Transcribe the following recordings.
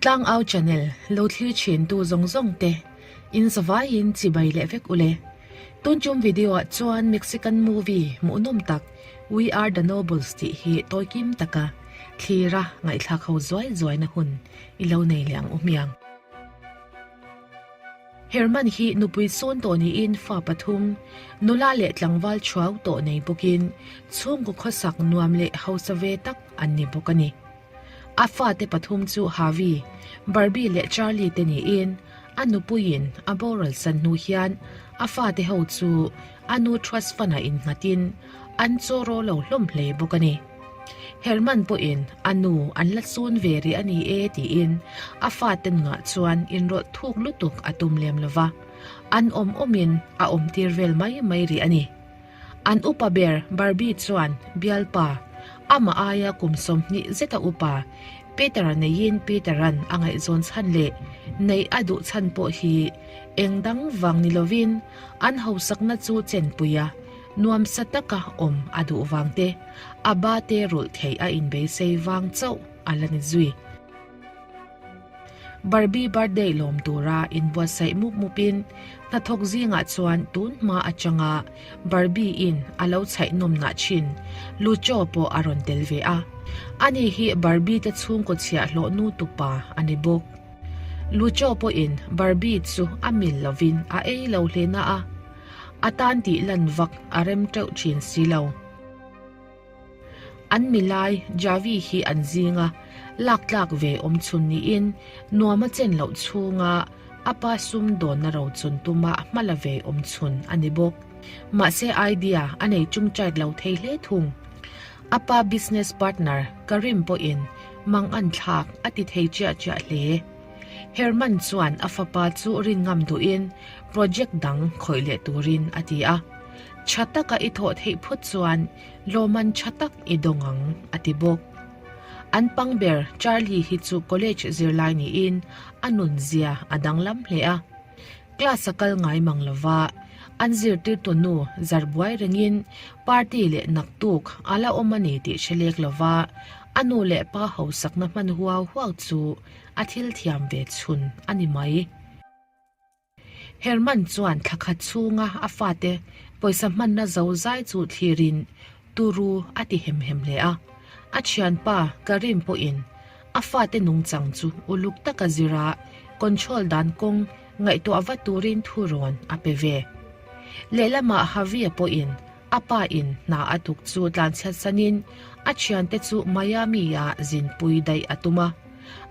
Tlangau channel lo thlir thin tu zawng zawng te in zavaiin chibai leh vek ule. Tun tum video ah chuan Mexican movie hmuhnawm tak We Are The Nobles tih hi tawikim taka thlira ngaihthlak ho zuai zuaina hun i lo nei leh ang u hmiang. Herman hi nupui sawn tawh niin fa pathum, nula leh tlangval thuau tawh nei bawkin chhungkaw khawsak nuam leh hausa ve tak an ni bawk a ni. A fate pathum chu Harvey, Barbie leh Charlie te niin a nupuiin a boral san hnu hian a fate ho chu a nu trust fund-ah innghatin an chaw ro lo hlawm hle bawk a ni. Herman pawhin a nu an la sawn ve rih a ni e tiin a fate nungah chuan inrawlh thuk lutuk a tum lem lo va, an awm awmin a awmtir vel mai mai rih a ni. An upa ber Barbie chuan bialpa, amah aia kum 20 zeta upa Peter-a neiin Peter-a'n a ngaihzawn chhan leh neih a duh chhan pawh hi eng dang vang ni lovin an hausakna chu chenpui a, nuamsa taka awm a duh vang te, a ba te rulh theih a inbeisei vang chauh a la ni zui. Barbie birthday lawm tura inbuatsaih mup mupin hnathawk zingah chuan tun hma atanga Barbie in a lo chhaih nawm nah thin Lucho pawh a rawn tel ve a. Ani hi Barbie te chhungkaw chhiahhlawh nu tupa a ni bawk. Lucho pawhin Barbie chu a mil lovin a ei lo hle na a, a tan tih lan vak a rem teuh thin si lo. An milai Javi hi an zinga lak tlak ve awm chhun niin nuam a chen loh chhunga a pa sum dawnna ro chun tuma hma la ve awm chhun a ni bawk. Mahse idea a nei chung chat lo thei hle thung. A pa business partner Karim pawhin mang an thlak a ti thei chiah chiah hle. Herman chuan a fapa chu rin ngam duhin project dang khawih leh turin a ti a. Tha taka i thawh theih phawt chuan lawman tha tak i dawng ang, a ti bawk. An pang ber Charlie hi chu college zirlai niin a nunzia a danglam hle a. Class a kal ngai mang lova, an zirtirtu nu zar buai rengin party leh naktuk a la awm a ni tih hre lek lova a nu leh pa hausakna hman huau huau chu a thil thiam ve chhun a ni mai. Herman chuan thla khat chhunga a fate pawisa hmanna zo zai chu thlirin turu a ti hem hem hle a. A thianpa Karim pawhin a fate nungchang chu uluk taka zira control dan kawng ngaihtuah va turin thu rawn a pe ve. Lehlamah Javier pawhin a pa in hna a tuk chu tlanchhiat sanin a thiante chu Miami-ah zinpui daih a tum a.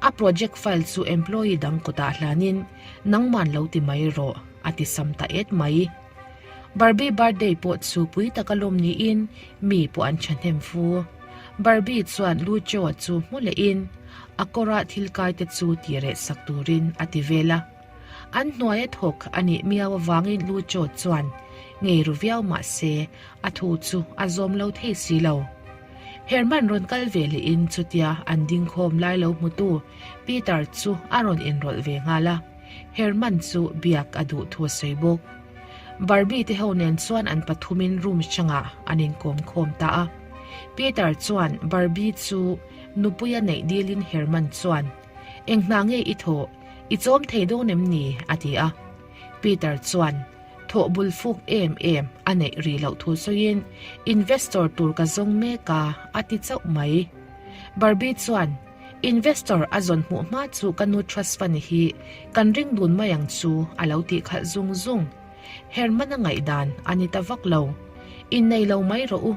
A project file chu employee dang kutah hlanin nangman lo ti mai rawh a ti sam ta et mai. Barbie birthday pawh chu pui taka lawm niin mi pawh an thahnem fu. Barbie chuan Lucio chu hmu lehin a kawra thil kai te chu ti reh sak turin a ti vel a. An hnuaia thawk a nih miau avangin Lucio chuan ngei ru viau mah se a thu chu a zawm lo thei si lo. Herman rawn kal ve lehin chutia an dingkhawm lai lo hmutu Peter chu a rawn inrawlh ve nghal a, Herman chu biak a duh thu a sawi bawk. Barbie te ho nen chuan an pathumin room hrangah an inkawm khawm ta a. Peter chuan Barbie chu nupui a neih dilin Herman chuan, Eng hna nge i thawh? I chawm thei dawn em ni? a ti a. Peter chuan, Thawh bul fuk em em a neih rih loh thu sawiin, Investor tur ka zawng mek a, a ti chauh mai. Barbie chuan, Investor a zawn hmuh hma chu ka nu trust fund hi kan ring dun mai ang chu a lo tih khalh zung zung. Herman a ngaihdan a ni ta vak lo. Innei lo mai rawh u,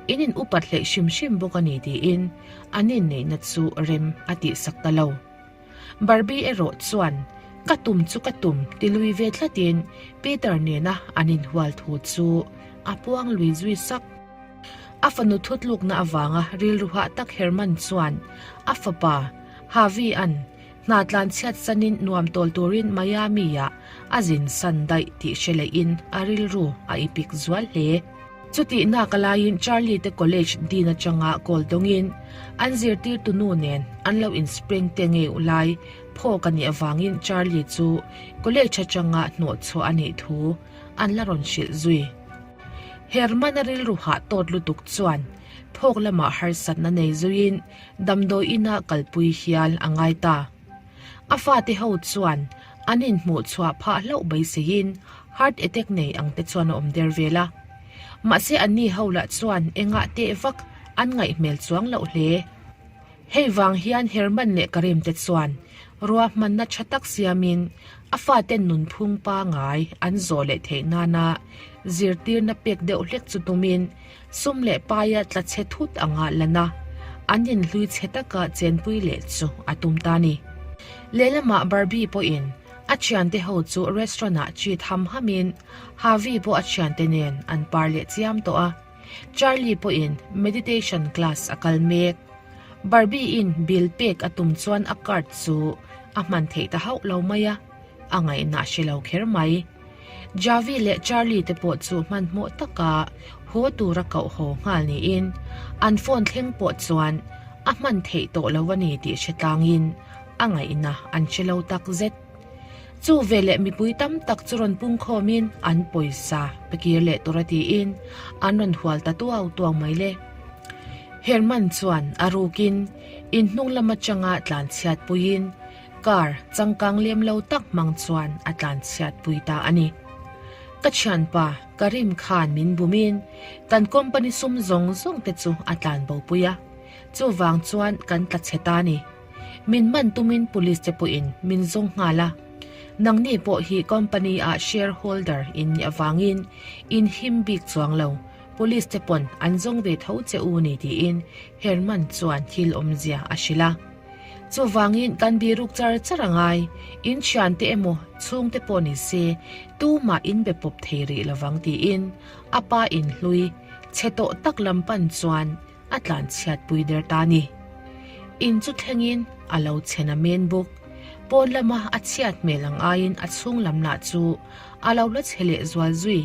in in upat hleih hrim hrim bawk a ni tiin an inneihna chu rem a tihsak ta lo. Barbie erawh chuan ka tum chu ka tum ti lui ve tlatin Peter nena an inhual thu chu a puang lui zui sak. A fanu thutlukna avanga rilru hah tak Herman chuan a fapa Harvey-a'n hna tlan chhiat sanin nuam tawl turin Miami-ah a zin san daih tih hre lehin a rilru a ipik zual hle. Chutih nak a laiin Charlie te college din atanga call dawngin an zirtirtu nu nen an lo inspring te ngei u lai phawk a nih avangin Charlie chu college atanga hnawhchhuah a nih thu an la rawn hrilh zui. Herman-a rilru hah tawt lutuk chuan thawk lamah harsatna nei zuiin damdawi inah kalpui hial a ngai ta. A fate ho chuan an inhmuh chhuah phah hlauh beiseiin heart attack nei ang te chuan a awm der vel a. Mahse anni ho lah chuan engah teh vak an ngaih hmel chuang loh hle. Hei vang hian Herman leh Karim te chuan ruahmanna tha tak siamin a faten nunphung pangai an zawh leh theih nana zirtirna pek deuh hlek chu tumin sum leh paia tla chhe thut anga lan a, an inhlui chhe taka chenpui leh chu a tum ta ni. Lehlamah Barbie pawhin a thiante ho chu restaurant ah treat ham hamin Harvey pawh a thiante nen an par leh chiam tawh a. Charlie pawhin meditation class a kal mek. Barbie-in bill pek a tum chuan a card chu a hman theih ta hauh lo mai a, a ngaihna a hre lo kher mai. Javi leh Charlie te pawh chu hmanhmawh taka haw tura koh haw nghal niin an phone thleng pawh chuan a hman theih tawh lo a ni tih hre tlangin a ngaihna an hre lo tak zet. Chu veleh mipui tam tak chu rawn pungkhawmin an pawisa pe kir leh tura tiin an rawn hual ta tuau tuau mai le. Herman chuan a rukin in hnung lam atanga tlan chhiat puiin car changkang lem lo tak hmang chuan a tlan chhiat pui ta a ni. Ka thianpa Karim khan min bumin kan company sum zawng zawng te chu a tlan bo pui a, chuvang chuan kan tla chhe ta a ni. Min man tumin police te pawhin min zawng nghal a, nangni pawh hi company ah share holder in nih avangin in him bik chuang lo, police te pawn an zawng ve tho che u ni tiin Herman chuan thil awmzia a hrilh a. Chuvangin kan biruk char char a ngai, in thiante emaw chhungte pawh ni se tumah in be pawp thei rih lovang tiin a pa inhlui chhe tawh tak lam pan chuan a tlanchhiat pui der ta ni. In chu thlengin a lo chhen a men bawk. Pawn lama a chhiat hmel ang aiin a chhung lam lah chu a lo la chhe leh zual zui.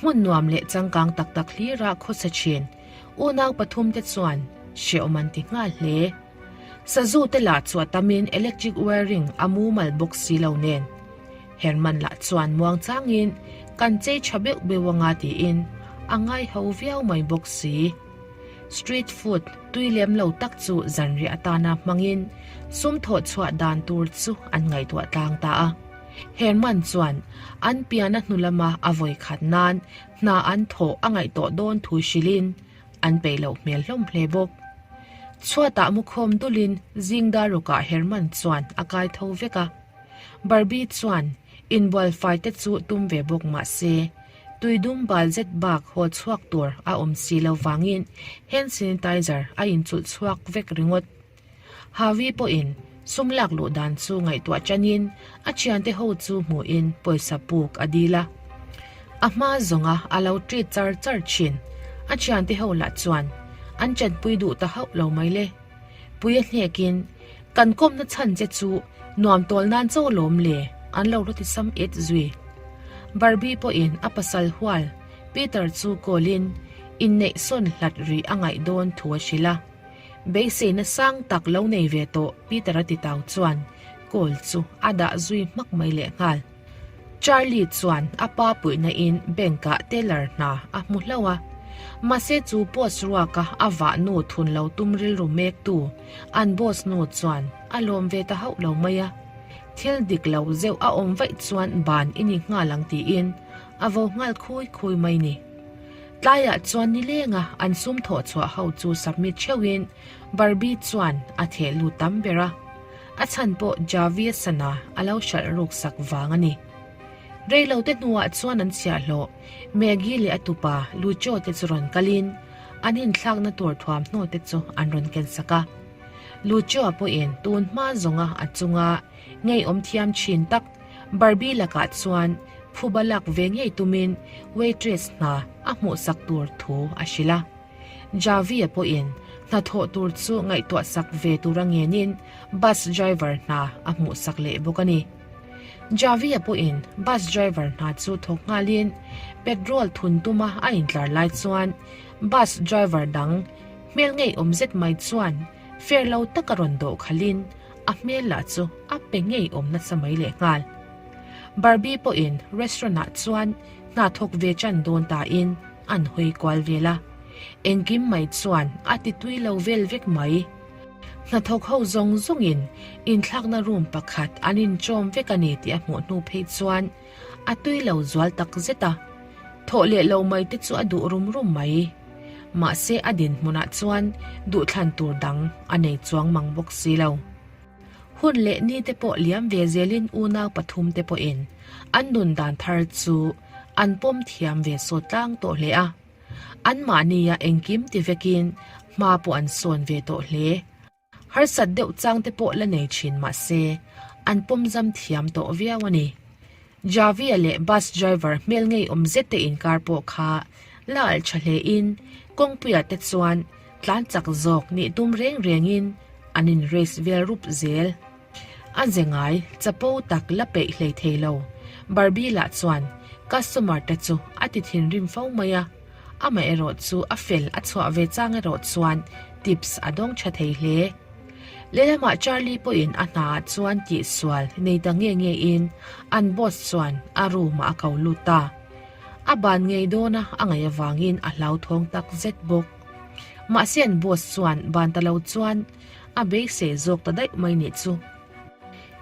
Hmun nuam leh changkang tak tak hlira khawsa thin unau pathum te chuan hrehawm an ti nghal hle. Sazu te lah chu a tamin electric wiring a mumal bawk si lo nen. Herman lah chuan muang changin kan chei tha beuh beuh anga tiin a ngai ho viau mai bawk si. Street food tui lem lo tak chu zanriah atana hmangin sum thawh chhuah dan tur chu an ngaihtuah tlang ta a. Herman chuan an pian a hnu lama a vawi khat nan hna an thawh a ngaihtuah dawn thu hrilhin an peih loh hmel hlawm hle bawk. Chhuatah mukhawm dulin zing dar rukah Herman chuan a kai tho vek a. Barbie chuan inbual fai te chu tum ve bawk mah se, tui dum bal zet bak haw chhuak tur a awm si lo vangin hand sanitizer a inchulh chhuak vek ringawt. Harvey pawhin sum lak luh dan chu ngaihtuah chanin a thiante ho chu hmuhin pawisa puk a dil a. A hma zawnga a lo treat char char thin. A thiante ho lah chuan an chanpui duh ta hauh lo mai le. Pui a hnekin, Kan kawmna chhan che chu nuam tawl nan chaw lawm le, an lo la ti sam et zui. Barbie pawhin a pasal hual Peter chu call-in inneih sawn hlat rih a ngaih dawn thu a hrilh a. Beiseina sang tak lo nei ve tawh Peter-a titau chuan call chu a dah zui hmak mai lehnghal. Charlie chuan a pa puihna in bank ah teller hna a hmu hlauh a, mahse chu post ruak a a vah nu thun lo tum rilru mek tu an boss nu chuan a lawm ve ta hauh lo mai a, thil dik lo zeuh a awm vaih chuan ban i ni nghal ang tiin a vo nghal khui khui mai ni. Tlaiah chuan nileng a an sum thawh chhuah ho chu submit theuh in Barbie chuan a theh lut tam ber a. A chhan pawh Javi sana a lo hralh ruk sak vang a ni. Reilote hnuah chuan an chhiahhlawh Maggie leh a tupa Lucio te chu rawn kalin an inthlakna tur thuamhnaw te chu an rawn ken sak a. Lucio pawhin tun hma zawnga a chunga ngeiawm thiam thin tak Barbie lakah chuan phuba lak ve ngei tumin waitress hna a hmuhsak tur thu a hrilh a. Javi-a pawhin hnathawh tur chu ngaihtuah sak ve tura ngenin bus driver hna a hmuhsak leh bawk a ni. Javi-a pawhin bus driver hna chu thawk nghalin petrol thun tuma a intlar lai chuan bus driver dang hmel ngeiawm zet mai chuan fair lo taka rawn dawh khalhin a hmel lah chu a pe ngeiawm nasa mai lehnghal. Barbie pawhin restaurant-ah chuan hna thawk ve chan dawn tain An hawi kual vel a, engkim mai chuan a ti tui lo vel vek mai. Hnathawk ho zawng zawngin inthlakna room pakhat an inchawm vek a ni tih a hmuh hnu phei chuan a tui lo zual tak zet a, thawh leh lo mai te chu a duh rum rum mai. Mahse a dinhmunah chuan duhthlan tur dang a nei chuang mang bawk si lo. Hun leh ni te pawh liam ve zelin unau pathum te pawhin an nun dan thar chu an pawm thiam ve sawt tlang tawh hle a. Anmahnia engkim ti vekin hma pawh an sawn ve tawh hle. Harsat deuh chang te pawh la nei thin mah se, an pawmzam thiam tawh viau a ni. Javia leh bus driver hmel ngeiawm zet te inkar pawh kha la alh tha hle in kawngpuiah te chuan tlan chak zawk nih tum reng rengin an in race vel rup zel. A ze ngai chapo tak la peih hlei thei lo. Barbie lah chuan customer te chu a ti thinrim fo mai a, amaherawh chu a fel a chhuah ve chang erawh chuan tips a dawng tha thei hle. Lehlamah Charlie pawhin a hnaah chuan tihsual nei ta nge nge in an boss chuan a room ah a ko lut ta. A ban ngei dawna a ngaih avangin a hlauthawng tak zet bawk. Mahse an boss chuan ban ta lo chuan a beisei zawk ta daih mai nih chu.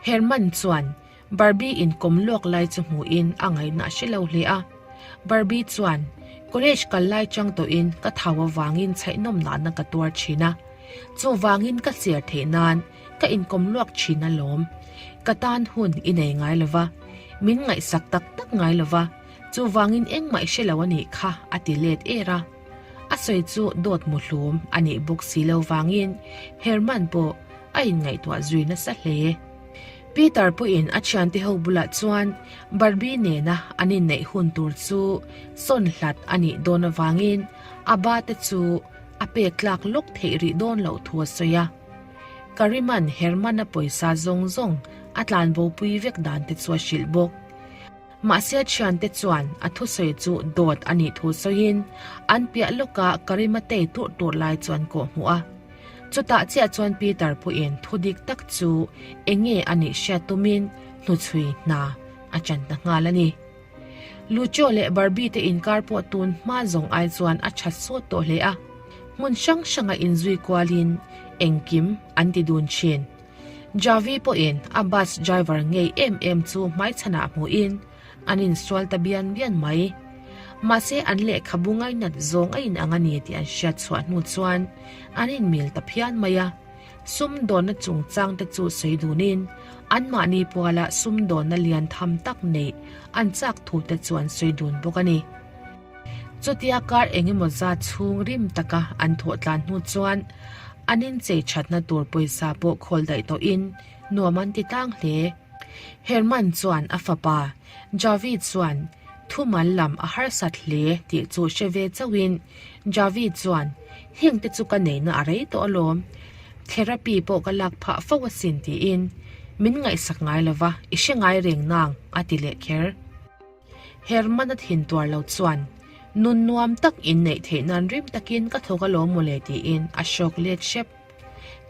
Herman chuan Barbie inkawm lawk lai chu hmuhin a ngaihna a hre lo hle a. Barbie chuan, College kal lai chang tawhin ka thau avangin chhaihnawm nahna ka tuar thin a. Chuvangin ka chhiar theih nan ka inkawm luak thin alawm. Ka tan hun i nei ngai lo va, min ngaihsak tak tak ngai lo va, chuvangin engmah i hre lo a nih kha a ti let er a. A sawi chu dawt muhlum a nih bawk si lo vangin Herman pawh a inngaihtuah zui nasa hle. Peter pawhin a thiante ho bulah chuan Barbie nena an inneih hun tur chu sawn hlat a nih dawn avangin a ba te chu a pek tlak lawk theih rih dawn loh thu a sawi a. Kariman Herman-a pawisa zawng zawng a tlanbopui vek dan te chu a hrilh bawk. Mahse a thiante chuan a thusawi chu dawt a nih thu sawiin an piah lawka Karima tei turh tur lai chu an kawh hmuh a. Chutah chiah chuan Peter pawhin thu dik tak chu eng nge a nih hriat tumin hnuchhui hna a chan ta nghal a ni. Lucio leh Barbie te inkar pawh tun hma zawng ai chuan a tha sawt tawh hle a. Hmun hrang hranga inzui kualin engkim an ti dun thin. Javi pawhin a bus driver ngei em em chu hmaichhanah hmuhin an insual ta bian bian mai. Mahse an lehkhabu ngainat zawng a inang a ni tih an hriat chhuah hnu chuan an inmil ta phian mai a. Sumdawnna chungchang te chu sawi dunin anmahni puala sumdawnna lian tham tak neih an chak thu te chu an sawi dun bawk a ni. Chutia kar eng emaw zat chhung rim taka an thawh tlan hnu chuan an inchei thatna tur pawisa pawh khawl daih tawhin nuam an ti tlang hle. Herman chuan a fapa Javi chuan thumal lam a harsat hle tih chu hre ve chauhin Javi chuan heng te chu ka neihna a rei tawh alawm, therapy pawh ka lak phah fo asin tiin min ngaihsak ngai lova i hre ngai reng nang a ti leh kher. Herman a thin tuar lo chuan, Nun nuam tak in neih theih nan rim takin ka thawk alawm mawle tiin a hrawk let hrep.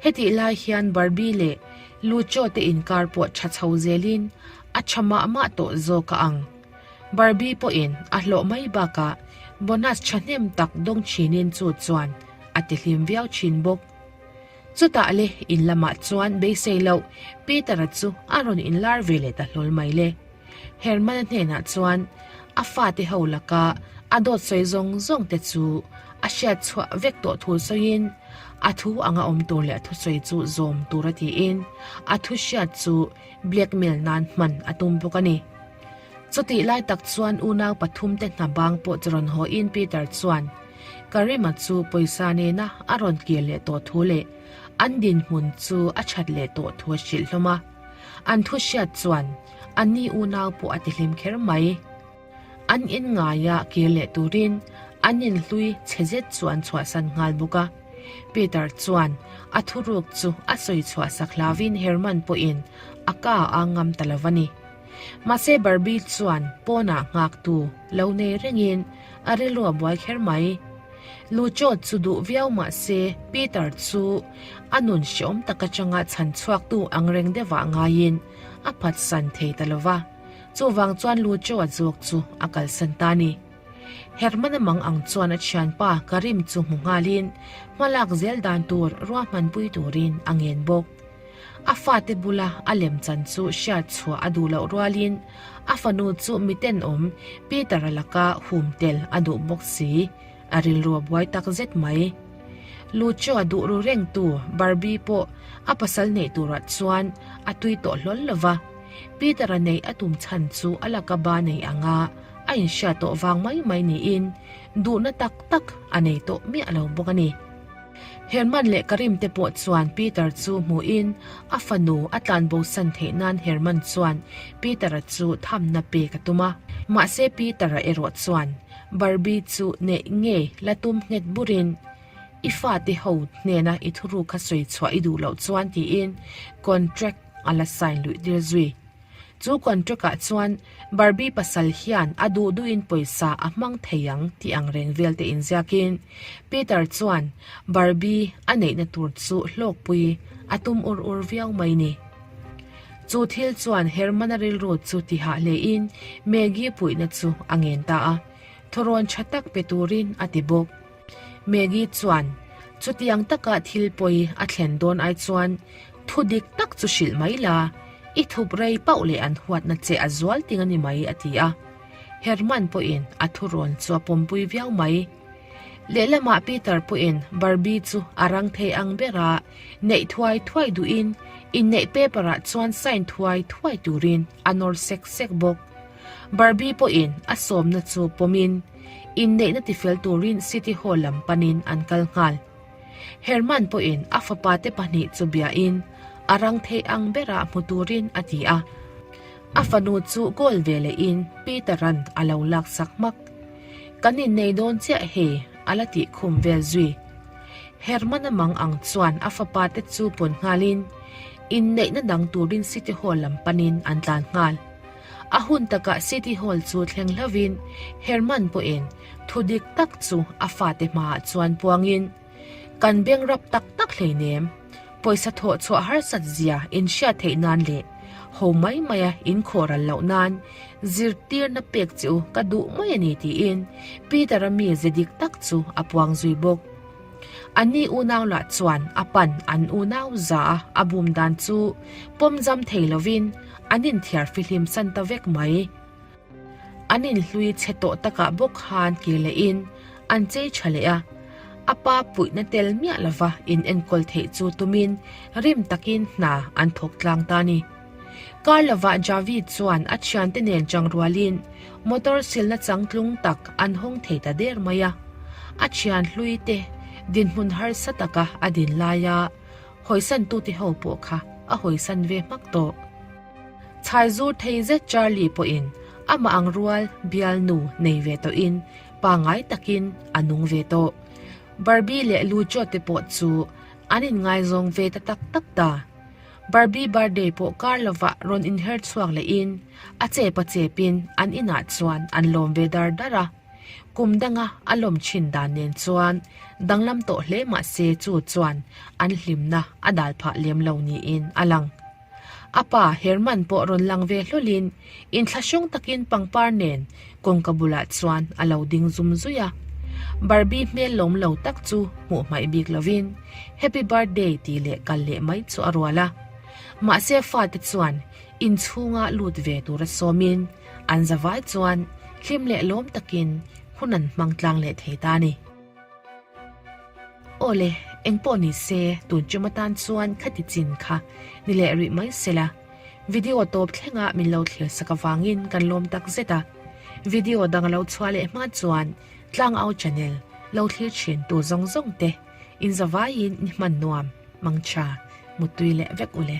Hetih lai hian Barbie leh Lucho te inkar pawh tha chho zelin a tha mah mah tawh zawk a ang. Barbie pawhin a hlawh mai bakah bonus thahnem tak dawng thinin chu chuan a ti hlim viau thin bawk. Chutah le in lamah chuan beisei loh Peter-a chu a rawn inlar ve leh ta hlawl mai le. Herman-a hnenah chuan a fate ho laka a dawt sawi zawng zawng te chu a hriat chhuah vek tawh thu sawiin a thu anga awm tur leh a thusawi chu zawm tur a tiin a thu hriat chu blackmail nan hman a tum bawk a ni. Chutih lai tak chuan unau pathum te hna bang pawh chu rawn hawiin Peter chuan Karima chu pawisa nena a rawn kir leh tawh thu leh an dinhmun chu a that leh tawh thu a hrilh hlawm a. An thu hriat chuan anni unau pawh a ti hlim kher mai. An in ngaia kir leh turin an inhlui chhe zet chu an chhuahsan nghal bawk a. Peter chuan a thuruk chu a sawi chhuahsak hlauvin Herman pawhin a ka a ngam ta lo a ni. Mahse Barbie chuan pawnah nghaktu lo nei rengin a rilru a buai kher mai. Lucho chu duh viau mah se Peter chu a nun hreawm tak atanga chhan chhuaktu ang reng deuhah ngaiin a phatsan thei ta lo va, chuvang chuan Lucho-a zawk chu a kalsan ta a ni. Hermana mang ang chuan a thianpa Karim chu hmu nghalin hmalak zel dan tur ruahmanpui turin a ngen bawk. A fate bula a lemchan chu hriat chhuah a duh loh rualin a fanu chu mitenawm Peter-a laka hum tel a duh bawk si. A rilru a buai tak zet mai. Lucio a duh ru rengtu Barbie pawh a pasal neih turah chuan a tui tawh hlawl lo va. Peter-a neih a tum chhan chu a laka ba nei anga a inhriat tawh vang mai mai niin duhna tak tak a nei tawh miah lo bawk a ni. Herman leh Karim te pawh chuan Peter chu hmuhin a fanu a tlanbosan theih nan Herman chuan Peter-a chu thamna pek a tum a. Mahse Peter-a erawh chuan Barbie chu neih ngei la tum nghet burin i fate ho hnena i thuruk kha sawi chhuah i duh loh chuan tiin contract a la sign luih tir zui. Chu contract ah chuan Barbie pasal hian a duh duhin pawisa a hmang thei ang tih ang reng vel te inziakin Peter chuan Barbie a neihna tur chu hlawkpui a tum ur ur viau mai ni. Chu thil chuan Hermana rilru chu tihah hlein Maggie puihna chu a ngen ta a, thawrawn tha tak pe turin a ti bawk. Maggie chuan chutiang taka thil pawi a thlen dawn ai chuan thu dik tak chu hrilh mai la, i thup rei pauh leh an huatna che a zual ting a ni mai a ti a. Herman pawhin a thurawn chu a pawmpui viau mai. Lehlamah Peter pawhin Barbie chu a rang thei ang bera neih thuai thuai duhin inneih paper ah chuan sign thuai thuai turin a nawr sek sek bawk. Barbie pawhin a sawmna chu pawmin inneihna tifel turin City Hall lam panin an kal nghal. Herman pawhin a fapa te pahnih chu biain a rang thei ang berah hmu turin a ti a. A fanu chu goal ve lehin Peter-a'n a lo laksak hmak. Kan innei dawn chiah hei, a la tih khum vel zui. Herman-a mang ang chuan a fapa te chu pawn nghalin inneihna dang turin City Hall lam panin an tlan nghal. A hun takah City Hall chu thleng hlauvin Herman pawhin thu dik tak chu a fate hmaah chuan puangin, Kan beng rap tak tak hleinem, pawisa thawh chhuah harsat zia in hriat theih nan leh ho mai maia in khawh ral loh nan zirtirna pek che u ka duh mai a ni tiin Peter-a mi ze dik tak chu a puang zui bawk. Anni unau lah chuan a pan an unau za a a bum dan chu pawm zam thei lovin an inthiar fihlim san ta vek mai. An inhlui chhe tawh takah bawk khan kir lehin an chei tha leh a, a pa puihna tel miah lova in enkawl theih chu tumin rim takin hna an thawk tlang ta a ni. Kar lovah Javi chuan a thiante nen changrualin motor silna changtlung tak an hawng thei ta der mai a, a thian hlui te dinhmun harsa taka a din laia hawisantute ho pawh kha a hawisan ve hmak tawh. Chhai zur thei zet Charlie pawhin amah ang rual bialnu nei ve tawhin pangngai takin a nung ve tawh. Barbie leh Lucio te pawh chu an inngaizawng ve ta tak tak ta. Barbie birthday pawh kar lovah rawn inher chhuak lehin a chep a chepin an inah chuan an lawm ve dar dar a. Kum danga a lawm thin dan nen chuan danglam tawh hle mah se chu chuan an hlimna a dal phah lem lo niin a lang. A pa Herman pawh rawn lang ve hlawlin inthlahrung takin pangpar nen kawngka bulah chuan a lo ding zum zui a. Barbie hmel lawm lo tak chu hmuh hmaih bik lovin Happy Birthday tih leh kal leh mai chu a rual a. Mahse fate chuan inchhunga lut ve tura sawmin an zavai chuan hlim leh lawm takin hun an hmang tlang leh thei ta a ni. Aw le, engpawh ni se, tun ṭum atan chuan khati chin kha ni leh rih mai se la. Video tawp thlenga min lo thlir sak avangin kan lawm tak zet a. Video dang a lo chhuah leh hma chuan Tlangau channel lo thlir thin tu zawng zawng te inzavaiin ni hman nuam, mangtha, muttui leh vek u le.